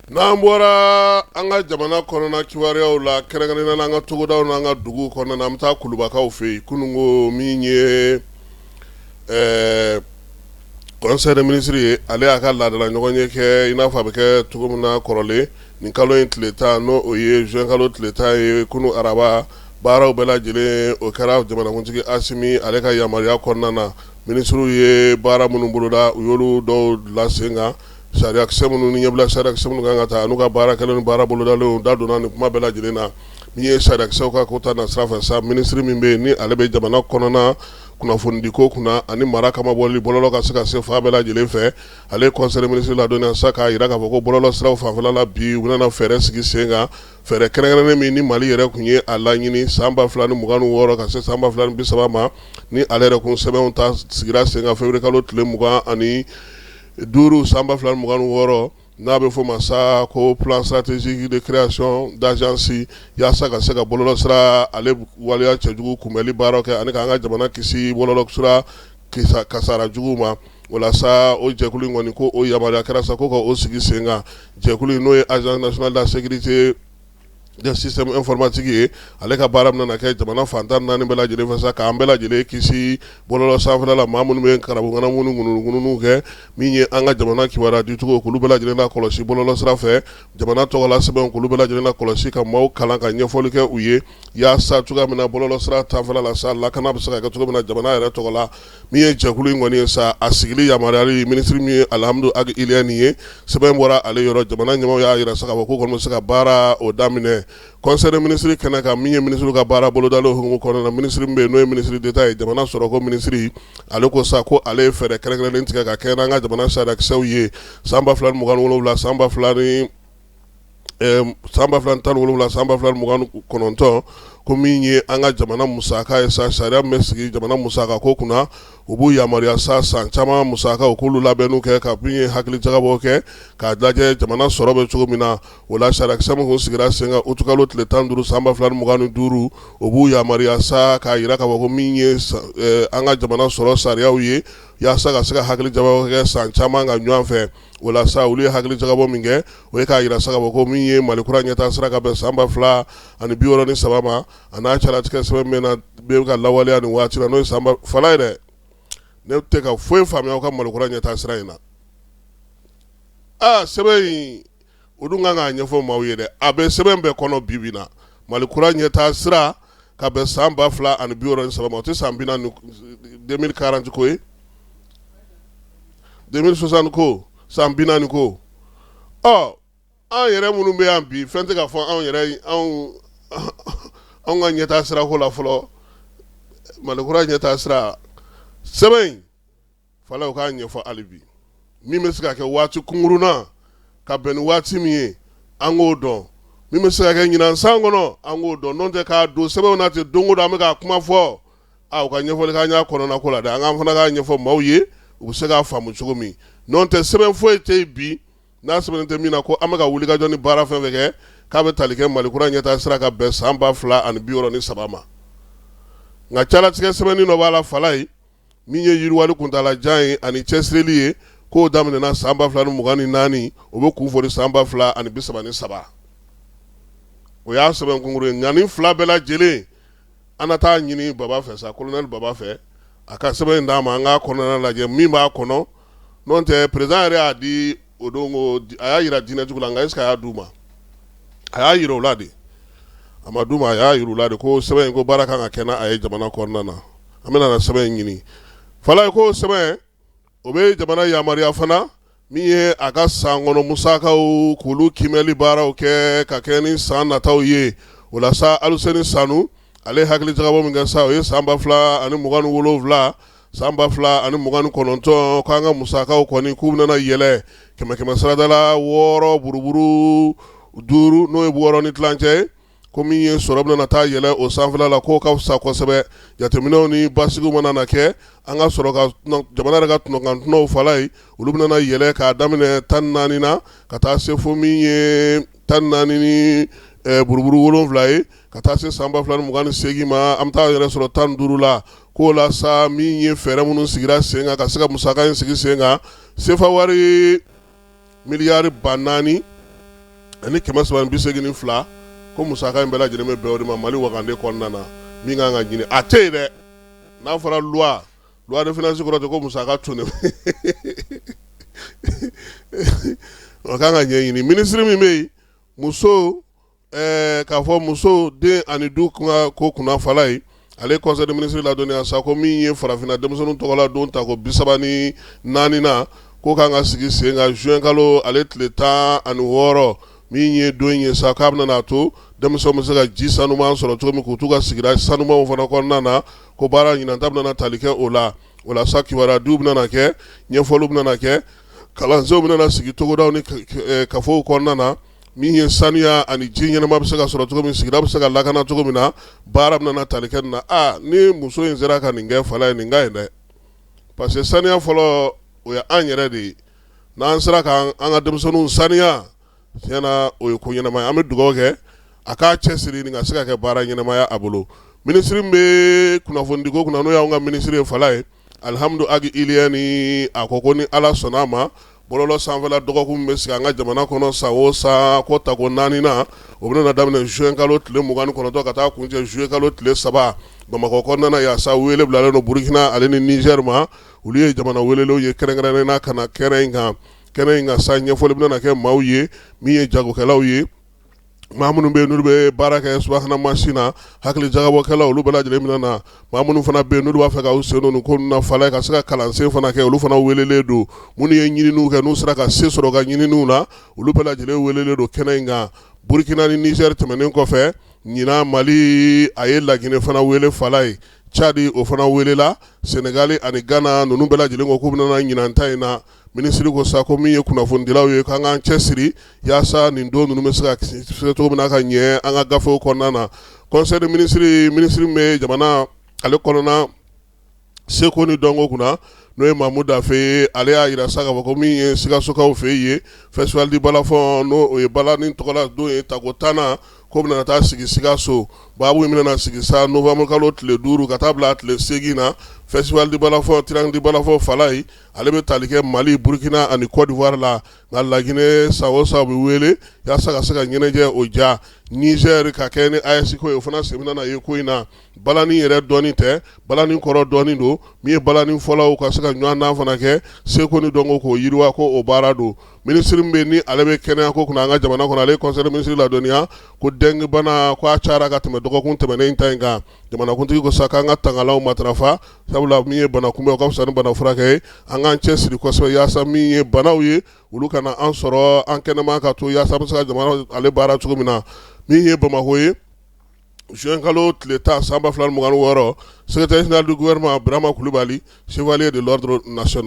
N'an bɔra an ka jamana kɔnɔna kibaruyaw la, kɛrɛnkɛrɛnnenya la an ka togodaw n'an ka duguw kɔnɔna na, an bɛ taa Kulubakaw fɛ yen. Kununko min ye conseil des ministres ye, ale y'a ka laadala ɲɔgɔnye kɛ i n'a fɔ a bɛ kɛ cogo min na kɔrɔlen nin kalo in tile 10, n'o o ye juin kalo tile 10 ye, kunun araba. Baaraw bɛɛ lajɛlen o kɛra jamanakuntigi Asimi ale ka yamaruya kɔnɔna na. Minisiriw ye baara minnu boloda, u y'olu dɔw bila sen kan. Sariyakisɛ minnu ni ɲɛbila sariyakisɛ minnu kan ka ta, n'u ka baara kɛlen ni baara bolodalenw da donna nin kuma bɛɛ lajɛlen na. Min ye sariyakisɛw ka ko ta na sira fɛ sa, minisiri min bɛ yen ni ale bɛ jamana kɔnɔna kunnafonidiko kunna ani mara kamabɔli bɔlɔlɔ ka se ka se fan bɛɛ lajɛlen fɛ, ale ye conseil des ministres ladɔnniya sa k'a jira k'a fɔ ko bɔlɔlɔ siraw fanfɛla la bi, u bɛna fɛɛrɛ sigi sen kan, fɛɛrɛ kɛrɛnkɛrɛnnen min ni Mali yɛrɛ tun ye a laɲini san 2026 ka se san 2030 ma, ni ale yɛrɛ kun sɛbɛnw ta sigira sen kan février kalo tile 25 san 2026, n'a bɛ fɔ ma sa ko plan stratégique de création d'agence, yaasa ka se ka bɔlɔlɔ sira ale waleya cɛjugu kunbɛnli baaraw kɛ ani k'an ka jamana kisi bɔlɔlɔ sira kasara jugu ma. O la sa, o jɛkulu in kɔni, ko o yamaruya kɛra sa ko ka o sigi sen kan. Jɛkulu in, n'o ye Agence nationale de la sécurité des systèmes informatiques ye, ale ka baara bɛna kɛ jamana fan 14 bɛɛ lajɛlen fɛ sa, k'an bɛɛ lajɛlen kisi bɔlɔlɔ sanfɛla la, maa minnu bɛ karabu ni ŋunuŋunuw kɛ. Min ye an ka jamana kibaruya dicogo, k'olu bɛɛ lajɛlen na kɔlɔsi bɔlɔlɔ sira fɛ, jamana tɔgɔla sɛbɛnw, k'olu bɛɛ lajɛlen na kɔlɔsi, ka maaw kalan, ka ɲɛfɔli kɛ u ye, yaasa cogoya min na bɔlɔlɔ sira sanfɛla la sa, lakana bɛ se ka kɛ cogo min na jamana yɛrɛ tɔgɔ la. Min ye jɛkulu in kɔni ye sa, a sigili yamaruyali, minisiri min ye Alihamudu Agi Iliyɛni ye, sɛbɛn bɔra ale yɔrɔ. Jamana ɲɛmaaw y'a jira sa k'a fɔ k'u kɔni bɛ se ka baara o daminɛ conseil des ministres kɛnɛ kan. Min ye minisiriw ka baara bolodalen hukumu kɔnɔna na, minisiri min bɛ yen n'o ye minisiri d'État ye, jamana sɔrɔko minisiri, ale ko sa ko ale ye fɛɛrɛ kɛrɛnkɛrɛnnen tigɛ ka kɛɲɛ n'an ka jamana sariyakisɛw ye san 2027, san 2017, san 2029, ko min ye an ka jamana musaka ye sa, sariya min bɛ sigi jamana musaka ko kunna, u b'u yamaruya sa san caman musaka, u k'olu labɛnniw kɛ, ka min ye hakili jagabɔ kɛ k'a lajɛ jamana sɔrɔ bɛ cogo min na. O la, sariyakisɛ min kun sigira sen kan utukalo tile 15 san 2025, o b'u yamaruya sa k'a jira k'a fɔ ko min ye an ka jamana sɔrɔ sariyaw ye, yaasa ka se ka hakili jagabɔ kɛ san caman ka ɲɔgɔn fɛ. O la sa, olu ye hakili jagabɔ min kɛ, o ye k'a jira sa k'a fɔ ko min ye Mali kura ɲɛtaa sira ka bɛn san 2063 ma, a n'a cɛlatigɛ sɛbɛn min na bɛ ka lawaleya nin waati la, n'o ye san fala yɛrɛ. Ne tɛ ka foyi faamuya aw ka Mali kura ɲɛtaa sira in na. Aa, sɛbɛn in, o dun kan k'a ɲɛfɔ maaw ye dɛ. A bɛ sɛbɛn bɛɛ kɔnɔ bi bi na, Mali kura ɲɛtaa sira ka bɛn san 2063 ma, o tɛ san 40, 2040 ko ye, 2060 ko, san 40 ko. Ɔ, an yɛrɛ minnu bɛ yan bi, fɛn tɛ ka fɔ anw yɛrɛ, anw ka ɲɛtaa sira ko la fɔlɔ. Mali kura ɲɛtaa sira sɛbɛn in fala, u k'a ɲɛfɔ hali bi, min bɛ se ka kɛ waati kunkurunna ka bɛn ni waati min ye, an k'o dɔn. Min bɛ se ka kɛ ɲinan san kɔnɔ, an k'o dɔn. N'o tɛ, k'a don sɛbɛnw na ten, don o don an bɛ k'a kuma fɔ. Aa, u ka ɲɛfɔli k'an y'a kɔnɔna ko la dɛ, an k'an fana k'a ɲɛfɔ maaw ye, u bɛ se k'a faamu cogo min. N'o tɛ, sɛbɛn foyi tɛ yen bi n'a sɛbɛnnen tɛ min na ko an bɛ ka wulikajɔ ni baara fɛn fɛn kɛ, k'a bɛ tali kɛ Mali kura ɲɛtaa sira ka bɛn san 2063 ma. Nka calatigɛ sɛbɛnni dɔ b'a la fala ye, min ye yiriwali kuntaalajan ye ani cɛsirili ye, k'o daminɛna san 2024, o bɛ kun fori san 2033. O y'a sɛbɛn kunkurun ye. Nka nin fila bɛɛ lajɛlen, an na taa ɲini Baba fɛ sa, colonel Baba fɛ, a ka sɛbɛn in d'a ma, an k'a kɔnɔna lajɛ min b'a kɔnɔ. N'o tɛ, président yɛrɛ y'a di o don ko a y'a jira diinɛtigiw la, nka est-ce que a y'a d'u ma? A y'a jira u la de, a ma d'u ma. A y'a jira u la de ko sɛbɛn in, ko baara kan ka kɛ n'a ye jamana kɔnɔna na. An bɛna na sɛbɛn in ɲini fala ye, ko sɛbɛn o bɛ jamana yamaruya fana, min ye a ka san kɔnɔ musakaw, k'olu kiimɛli baaraw kɛ ka kɛ ni san nataw ye. O la sa, Aluseni Sanu, ale hakili jagabɔ min kɛ sa, o ye san 2027, san 2029, k'an ka musakaw kɔni, k'u bɛna yɛlɛ kɛmɛ kɛmɛ sarada la wɔɔrɔ buruburu duuru, n'o ye 6.5 ye, ko min ye sɔrɔ bɛna taa yɛlɛ o sanfɛla la, k'o ka fisa kosɛbɛ. Jateminɛw ni basigiw mana na kɛ, an ka sɔrɔ ka jamana yɛrɛ ka tɔnɔkan fala ye, olu bɛna yɛlɛ k'a daminɛ 14 na ka taa se fo min ye 14 ni buruburu 7 ye, ka taa se san 2028 ma, an bɛ taa yɛrɛ sɔrɔ 15 la. K'o la sa, min ye fɛɛrɛ minnu sigira sen kan ka se ka musaka in sigi sen kan, sefa wari miliyari 4000. ani 382, ko musaka in bɛɛ lajɛlen bɛ bɛn o de ma Mali wagande kɔnɔna na, min kan ka ɲini, a tɛ yen dɛ. N'a fɔra loi de finance kɔrɔ tɛ ko musaka tun o kan ka ɲɛɲini. Minisiri min bɛ yen muso k'a fɔ muso, den ani du ko kunna fala ye, ale conseil des ministres ladɔnniya sa ko min ye farafinna denmisɛnninw tɔgɔla don tako 34nan, ko kan ka sigi sen kan juin kalo ale tile 16, min ye don ye sa k'a bɛna n'a to denmisɛnw bɛ se ka ji sanuman sɔrɔ cogo min k'u t'u ka sigida sanumanw fana kɔnɔna na, ko baara ɲinan ta bɛna tali kɛ o la. O la sa, kibaruya diw bɛna kɛ, ɲɛfɔliw bɛna kɛ, kalansenw bɛna sigi togodaw ni kafow kɔnɔna na, min ye saniya ani ji ɲɛnama bɛ se ka sɔrɔ cogo min, sigida bɛ se ka lakana cogo min na, baara bɛna tali kɛ nin na. Aa, ni muso in sera ka nin kɛ fala ye, nin ka ɲi dɛ, parce que saniya fɔlɔ, o ye an yɛrɛ de ye. N'an sera ka an ka denmisɛnninw saniya, tiɲɛ na, o ye ko ɲɛnama ye. An bɛ dugawu kɛ a k'a cɛsiri nin ka se ka kɛ baara ɲɛnamaya a bolo. Minisiri min bɛ kunnafonidiko kunna, n'o y'anw ka minisiri ye fala ye, Alihamudu Agi Iliyɛni, a ko ni Ala sɔnna a ma, bɔlɔlɔ sanfɛla dɔgɔkun min bɛ sigi an ka jamana kɔnɔ san o san, ko tako naaninan, o bɛna daminɛ juin kalo tile 29 ka taa kuncɛ juillet kalo tile 3 Bamakɔ kɔnɔna na. Yaasa wele bilalen don Burukina ale ni Nizɛri ma, olu ye jamana welelenw ye kɛrɛnkɛrɛnnen na ka na kɛnɛ in kan. Kɛnɛ in kan sa, ɲɛfɔli bɛna kɛ maaw ye, min ye jagokɛlaw ye, maa minnu bɛ yen n'olu bɛ baara kɛ subahana mansin na, hakili jagabɔkɛlaw, olu bɛɛ lajɛlen bɛna na. Maa minnu fana bɛ yen n'olu b'a fɛ ka u sen don nin ko ninnu na fala ka se ka kalansen fana kɛ, olu fana welelen don. Minnu ye ɲininiw kɛ, n'u sera ka se sɔrɔ ka ɲininiw na, olu bɛɛ lajɛlen welelen don kɛnɛ in kan. Burukina ni Nizɛri tɛmɛnen kɔfɛ, ɲinan Mali a ye Laginɛ fana wele fala ye, Cadi o fana welela, Senegali ani Gana, ninnu bɛɛ lajɛlen ko k'u bɛna na ɲinan ta in na. Minisiri ko sa ko min ye kunnafonidilaw ye, k'an k'an cɛ siri yaasa nin don ninnu bɛ se ka se cogo min na ka ɲɛ an ka gafew kɔnɔna na. Conseil des ministres, minisiri min bɛ jamana ale kɔnɔna seko ni dɔnko kunna, n'o ye Mamu Dafe ye, ale y'a jira sa k'a fɔ ko min ye Sikasokaw fɛ yen festival du balafon, n'o o ye balani tɔgɔla don ye tako 10nan, ko bɛna taa sigi Sikaso. Baabu in bɛna sigi sa novembre kalo tile 5 ka taa bila a tile 8 na. Festival du balafon, triangle du balafon fala ye, ale bɛ tali kɛ Mali, Burukina ani Côte d'Ivoire la. Nka Laginɛ, san o san bɛ wele yaasa ka se ka ɲɛnajɛ o ja. Nizɛri ka kɛ ni AES ko ye, o fana sen bɛna ye ko in na. Balani yɛrɛ dɔɔni tɛ, balani kɔrɔ dɔɔni don. Min ye balani fɔlaw ka se ka ɲɔgɔndan fana kɛ, seko ni dɔnko k'o yiriwa, ko o baara don. Minisiri min bɛ ni ale bɛ kɛnɛya ko kunna an ka jamana kɔnɔ, ale ye conseil des ministres ladɔnniya ko dengue bana, ko a cayara ka tɛmɛ dɔgɔkun tɛmɛnen in ta in kan. Jamanakuntigi ko sa k'an ka tangalanw matarafa, sabula min ye bana kunbɛn, o ka fisa ni bana furakɛ ye. An k'an cɛ siri kosɛbɛ yaasa min ye banaw ye, olu kana an sɔrɔ, an kɛnɛma ka to, yaasa an bɛ se ka jamana ale baara cogo min na. Min ye Bamakɔ ye, juin kalo tile 10 san 2026, secrétaire général du gouvernement Burama Kulubali, chevalier de l'ordre national.